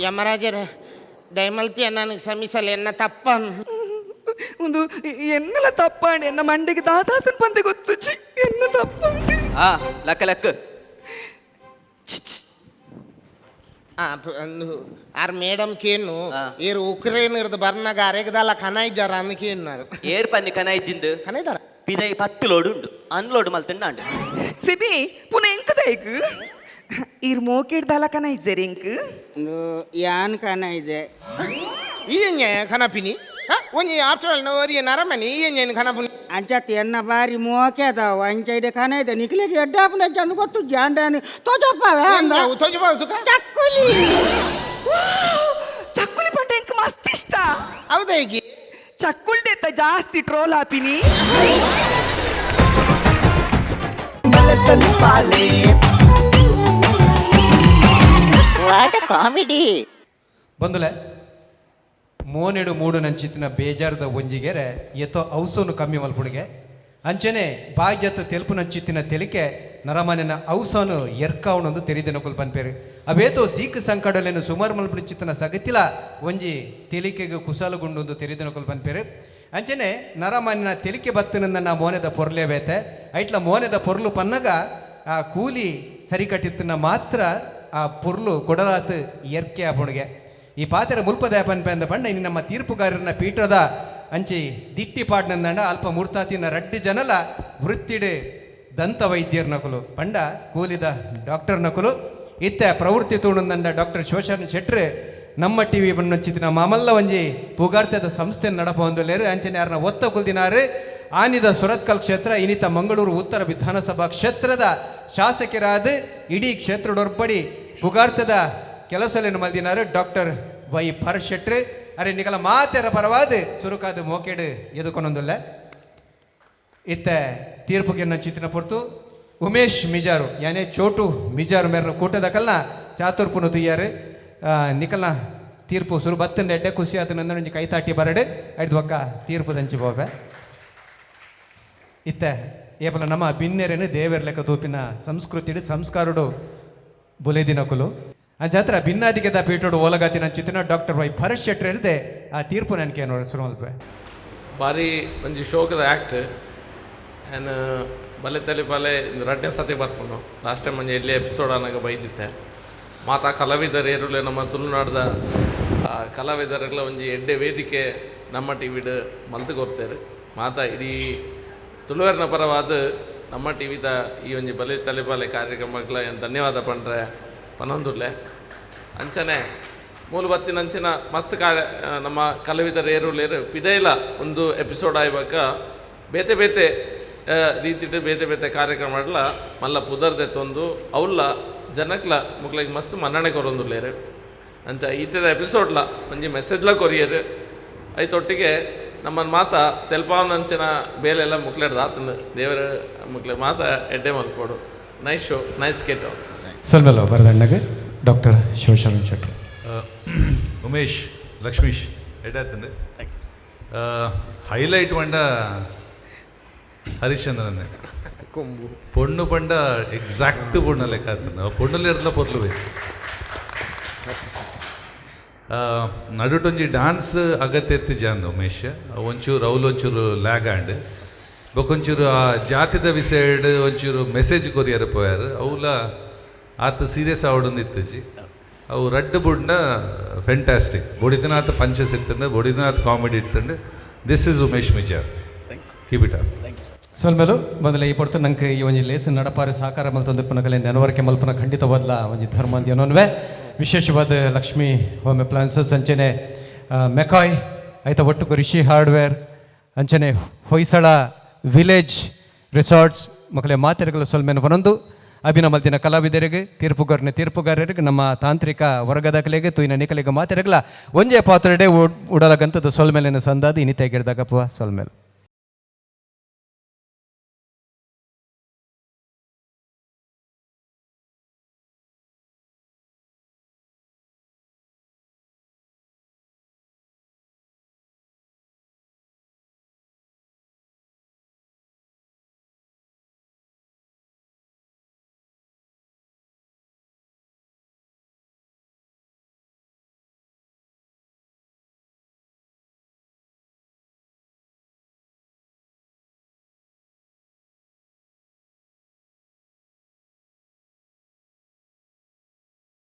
ಯಮರಾಜರೇ, ದಯಮಲ್ತಿಯ ನನಗೆ ಕ್ಷಮಿಸಲ್ಲ, ಎನ್ನ ತಪ್ಪ. ಒಂದು ಎನ್ನಲ ತಪ್ಪಾಂಡ್ ಎನ್ನ ಮಂಡೆಗೆ ದಾದಾತನ ಪಂದೆ ಗೊತ್ತು ಛಿ, ಎನ್ನ ತಪ್ಪಾಂಡ್. ಆ ಲಕ್ಕ ಲಕ್ಕ. ಆರ್ ಮೇಡಮ್ ಕೇನು ಏರು ಉಕ್ರೇನ್ ಇರ್ದು ಬರ್ನಾಗ ಅರೆಗದಲ್ಲ ಕನ ಇದ್ದಾರ ಅಂದ ಕೇನು. ಏರ್ ಪನ್ನಿ ಕನಾಯ್ಜಿಂದು ಕನ ಇದ್ದಾರ. ಪಿದೈ 10 ಲೋಡ್ ಉಂಡು ಅನ್ಲೋಡ್ ಮಲ್ತಂಡ. ಸಿಬಿ ಪುನಃ ಎಂಕ ದೈಕ್ ಈರ್ ಮೋಕೇಡ್ ದಾಲ ಕನ ಇಜ್ಜೆರ್ ಎಂಕ್. ಯಾನ್ ಕನ ಇದೆ. ಈ ಕನಪಿನಿ ಒಂಜಿ ಆಫ್ಟರ್ ಆಲ್ ಒರಿಯ ನರಮನಿ ಈ ಕನಪಿನಿ. ಅಂಚತ್ ಎನ್ನ ಬಾರಿ ಮೋಕೆದಾವ ಅಂಚ ಇದೆ ಕನ ಇದೆ ನಿಕ್ಲೆಗೆ ಎಡ್ಡಾಪುನ ಚಂದ ಗೊತ್ತು ಜಾಂಡಾನು ತೋಜಪ್ಪವೇ ಅಂದ. ತೋಜಬಹುದು. ಚಕ್ಕುಲಿ ಚಕ್ಕುಲಿ ಪಂಡ ಎಂಕ್ ಮಸ್ತ್ ಇಷ್ಟ. ಹೌದಾ ಈಗ? ಚಕ್ಕುಲ್ದೆತ್ತ ಜಾಸ್ತಿ ಟ್ರೋಲ್ ಹಾಪಿನಿ. ಬಂದುಲೆ ಮೋನೆಡು ಮೂಡು ನಂಚಿತ್ತಿನ ಬೇಜಾರದ ಒಂಜಿಗೆರೆ ಎತ್ತೋ ಔಸೋನು ಕಮ್ಮಿ ಮಲ್ಪುಡಿಗೆ ಅಂಚನೆ ಬಾಯ್ಜತ್ತ ತೆಲುಪು ನಂಚಿತ್ತಿನ ತೆಲಿಕೆ ನರಮಾನ್ಯನ ಔಸೋನು ಎರ್ಕಾವಣೊಂದು ತೆರಿದಿನಕುಲ್ ಪನ್ಪೇರು ಅವೇತೋ ಸೀಕ್ ಸಂಕಡಲೇನು ಸುಮಾರು ಮಲ್ಪುಡಿಚಿತ್ತನ ಸಗತಿಲ ಒಂಜಿ ತೆಲಿಕೆಗೆ ಕುಸಾಲುಗುಂಡೊಂದು ತೆರಿದಿನಕುಲ್ ಪನ್ಪೇರು ಅಂಚನೆ ನರಮಾನ್ಯನ ತೆಲಿಕೆ ಬತ್ತಿನ ಮೋನೆದ ಪೊರ್ಲೆ ಬೇತೆ ಐಟ್ಲ ಮೋನೆದ ಪೊರ್ಲು ಪನ್ನಗ ಆ ಕೂಲಿ ಸರಿಕಟ್ಟಿತ್ತನ ಮಾತ್ರ ಆ ಪೊರ್ಲು ಕೊಡಲಾತ್ ಎರ್ಕೆ ಆಪುಣಿಗೆ. ಈ ಪಾತೆರ ಮುಲ್ಪದ ಪನ್ಪೆಂದ ಪಂಡ ಇನ್ನು ನಮ್ಮ ತೀರ್ಪುಗಾರನ ಪೀಠದ ಅಂಚಿ ದಿಟ್ಟಿ ಪಾಡ್ನಂದಂಡ ಅಲ್ಪ ಮೂರ್ತಾತಿನ ರಡ್ಡಿ ಜನಲ ವೃತ್ತಿಡು ದಂತ ವೈದ್ಯರ ನಕಲು ಪಂಡ ಕೂಲಿದ ಡಾಕ್ಟರ್ ನಕಲು ಇತ್ತೆ ಪ್ರವೃತ್ತಿ ತೂಣಂದಂಡ ಡಾಕ್ಟರ್ ಶಿವಶರಣ ಶೆಟ್ರು ನಮ್ಮ ಟಿ ವಿ ಬಣ್ಣೊಂಚಿತ್ತಿನ ಮಾಮಲ್ಲ ಒಂಜಿ ಪುಗಾರ್ತೆದ ಸಂಸ್ಥೆ ನಡಪ ಹೊಂದಲೇರು ಅಂಚನೆ ಯಾರನ್ನ ಒತ್ತ ಕುಲ್ದಿನಾರು ಆನಿದ ಸುರತ್ಕಲ್ ಕ್ಷೇತ್ರ ಇನ್ನಿತ ಮಂಗಳೂರು ಉತ್ತರ ವಿಧಾನಸಭಾ ಕ್ಷೇತ್ರದ ಶಾಸಕರಾದ ಇಡೀ ಕ್ಷೇತ್ರಡೊರ್ಪಡಿ ಪುಗಾರ್ತದ ಕೆಲಸಲೇನು ಮಲ್ದಿನಾರು ಡಾಕ್ಟರ್ ವೈ ಭರತ್ ಶೆಟ್ರು. ಅರೆ ನಿಕಲ ಮಾತೆರ ಪರವಾದ ಸುರುಕಾದ ಮೋಕೆಡು ಎದುಕೊನೊಂದುಲ್ಲ. ಇತ್ತ ತೀರ್ಪುಗೆ ಚಿತ್ತಿನ ಪೊರ್ತು ಉಮೇಶ್ ಮಿಜಾರು ಯಾನೆ ಚೋಟು ಮಿಜಾರು ಮೇರ್ನ ಕೂಟದ ಕಲ್ನ ಚಾತುರ್ಪುನು ತುಯ್ಯಾರು ನಿಕಲ್ನ ತೀರ್ಪು ಸುರು ಬತ್ತಂಡ ಎಡ್ಡೆ ಖುಷಿ ಆತ ನಂದೊಂಜಿ ಕೈತಾಟಿ ಬರಡು ಐದು ಒಕ್ಕ ತೀರ್ಪು ದಂಚಿ ಬೋಬೆ. ಇತ್ತ ಏಪಲ ನಮ್ಮ ಬಿನ್ನೆರೆನು ದೇವೆರ್ ಲೆಕ್ಕ ತೂಪಿನ ಸಂಸ್ಕೃತಿಡು ಸಂಸ್ಕಾರುಡು ಬುಲೆದಿನಕುಲು ಅಂಚಾತ್ರ ಭಿನ್ನಾದಿಗೆದ ಪೀಠೋಡು ಓಲಗಾತಿನ ಚಿತ್ತಿನ ಡಾಕ್ಟರ್ ವೈ ಭರತ್ ಶೆಟ್ರ್ ಹಿಡಿದೆ ಆ ತೀರ್ಪು ನನಗೆ ನೋಡಿ ಸುರುಮಲ್ಪೆ. ಬಾರಿ ಒಂಜಿ ಶೋಕದ ಆ್ಯಕ್ಟ್ ಆ್ಯನ್ ಬಲೆ ತಲೆ ಬಲೆ ರಡ್ಡನೇ ಸತಿ ಬರ್ಪುಂಡು. ಲಾಸ್ಟ್ ಟೈಮ್ ಒಂಜಿ ಎಲ್ಲಿ ಎಪಿಸೋಡ್ ಅನ್ನಾಗ ಬೈದಿತ್ತೆ ಮಾತಾ ಕಲಾವಿದರು ಏರುಲೆ ನಮ್ಮ ತುಳುನಾಡ್ದ ಕಲಾವಿದರೆಲ್ಲ ಒಂಜಿ ಎಡ್ಡೆ ವೇದಿಕೆ ನಮ್ಮ ಟಿ ವಿಡ್ ಮಲ್ತು ಕೊರ್ತೆರ್. ಮಾತಾ ಇಡೀ ತುಳುವೆರ್ನ ಪರವಾದ ನಮ್ಮ ಟಿ ವಿದ ಈ ಒಂಜಿ ಬಲೆ ತಲೆ ಬಲೆ ಕಾರ್ಯಕ್ರಮಗಳ ಏನ್ ಧನ್ಯವಾದ ಪಂಡ್ರೆ ಪನೊಂದುಲ್ಲೆ. ಅಂಚನೆ ಮೂಲು ಬತ್ತಿನ ಅಂಚಿನ ಮಸ್ತ್ ಕಾರ್ಯ ನಮ್ಮ ಕಲಾವಿದರ ಏರುಲೇರು ಪಿದೈಲ ಒಂದು ಎಪಿಸೋಡ್ ಆಯ್ಬಾಕ ಬೇತೆ ಬೇತೆ ರೀತಿಡ್ ಬೇತೆ ಬೇತೆ ಕಾರ್ಯಕ್ರಮಡ್ಲ ಮಲ್ಲ ಪುದರ್ದೆ ತೊಂದು ಅವಲ್ಲ ಜನಕ್ಲ ಮುಕ್ಲೆಗ್ ಮಸ್ತ್ ಮನ್ನಣೆ ಕೊರೊಂದುಲ್ಲೇರು. ಅಂಚ ಈತದ ಎಪಿಸೋಡ್ಲ ಒಂಜಿ ಮೆಸೇಜ್ಲ ಕೊರಿಯರ್ ಐತೊಟ್ಟಿಗೆ ನಮ್ಮನ್ನು ಮಾತ ತೆಲ್ಪಾವನಂಚಿನ ಬೇಲೆಲ್ಲ ಮುಕ್ಲೆಡ್ದು ಆತನ ದೇವರ ಮುಕ್ಲೆ ಮಾತ ಎಡ್ಡೆ ಮಲ್ಪೋಡು. Nice show, nice sketch also. ಸೊಲ್ಮೆಲ್ಲ ಬರದಣ್ಣಗೆ doctor Shivasharan Shettar. Umesh Lakshmish ಎಡ್ಡಾತಂದೆ ಹೈಲೈಟ್ ವಂಡ ಹರಿಶ್ಚಂದ್ರನೇ. ಪೊಣ್ಣು ಪಂಡ ಎಕ್ಸಾಕ್ಟ್ ಪೊಣ್ಣು ಲೆಕ್ಕ ಆತನ ಪೊಣ್ಣುಲು ಪೊರ್ಲು ಬೇಕು. ನಡುಟೊಂಜಿ ಡಾನ್ಸ್ ಅಗತ್ಯ ಇತ್ತು ಜಾನ್ ಉಮೇಶ್. ಒಂಚೂರು ಅವ್ಲು ಒಂಚೂರು ಲ್ಯಾಗ್ ಆಂಡ್. ಬೊಕೊಂಚೂರು ಆ ಜಾತಿದ ವಿಷಯಡ್ ಒಂಚೂರು ಮೆಸೇಜ್ ಕೊರಿಯರ್ ಪೋಯಾರ್. ಅವುಲ ಆತ್ ಸೀರಿಯಸ್ ಆವಡೊಂದು ಇತ್ತುಜಿ. ಅವು ರಡ್ಡ್ ಬುಡ್ನ ಫೆಂಟಾಸ್ಟಿಕ್. ಬೊಡಿದಿನಾತ್ ಪಂಚಸ್ ಇತ್ತಂಡು, ಬೊಡಿದಿನಾತ್ ಕಾಮಿಡಿ ಇತ್ತಂಡು. This is Umesh Mijar, keep it up. ಸೊಲ್ಮೆಲು. ಮೊದಲ ಈ ಪೊರ್ತು ನಂಗೆ ಈ ಒಂಜಿ ಲೇಸ್ ನಡಪಾರೆ ಸಹಕಾರ ಮಲ್ತೊಂದು ಕಲೆ ನೆನವರಿಕೆ ಮಲ್ಪುನ ಖಂಡಿತವಾದ್ಲ ಒಂಜಿ ಧರ್ಮ ಅಂದ್ಯನೊನ್ವೆ. ವಿಶೇಷವಾದ ಲಕ್ಷ್ಮಿ ಹೋಮ್ ಅಪ್ಲಯನ್ಸಸ್ ಅಂಚನೆ ಮೆಕಾಯ್ ಐತ ಒಟ್ಟುಗು ರಿಷಿ ಹಾರ್ಡ್ವೇರ್ ಅಂಚನೆ ಹೊಯ್ಸಳ ವಿಲೇಜ್ ರಿಸಾರ್ಟ್ಸ್ ಮಕ್ಕಳ ಮಾತೆರೆಗಳ ಸೊಲ್ಮೆನ ಪನೊಂದು ಅಭಿನಯ ಮಲ್ತಿನ ಕಲಾವಿದರಿಗೆ, ತೀರ್ಪುಗಾರನ ತೀರ್ಪುಗಾರರಿಗೆ, ನಮ್ಮ ತಾಂತ್ರಿಕ ವರ್ಗದಕಲೆಗೆ, ತೂಯಿನ ನಿಕಲೆಗೆ ಮಾತೆರೆಗಳ ಒಂಜೇ ಪಾತ್ರೆಡೆ ಉಡಲಗಂತದ ಸೊಲ್ಮೆಲಿನ ಸಂದಾದ ಇನಿತೆ ಗಿಡದಾಗಪ್ಪ ಸೊಲ್ಮೆಲ್.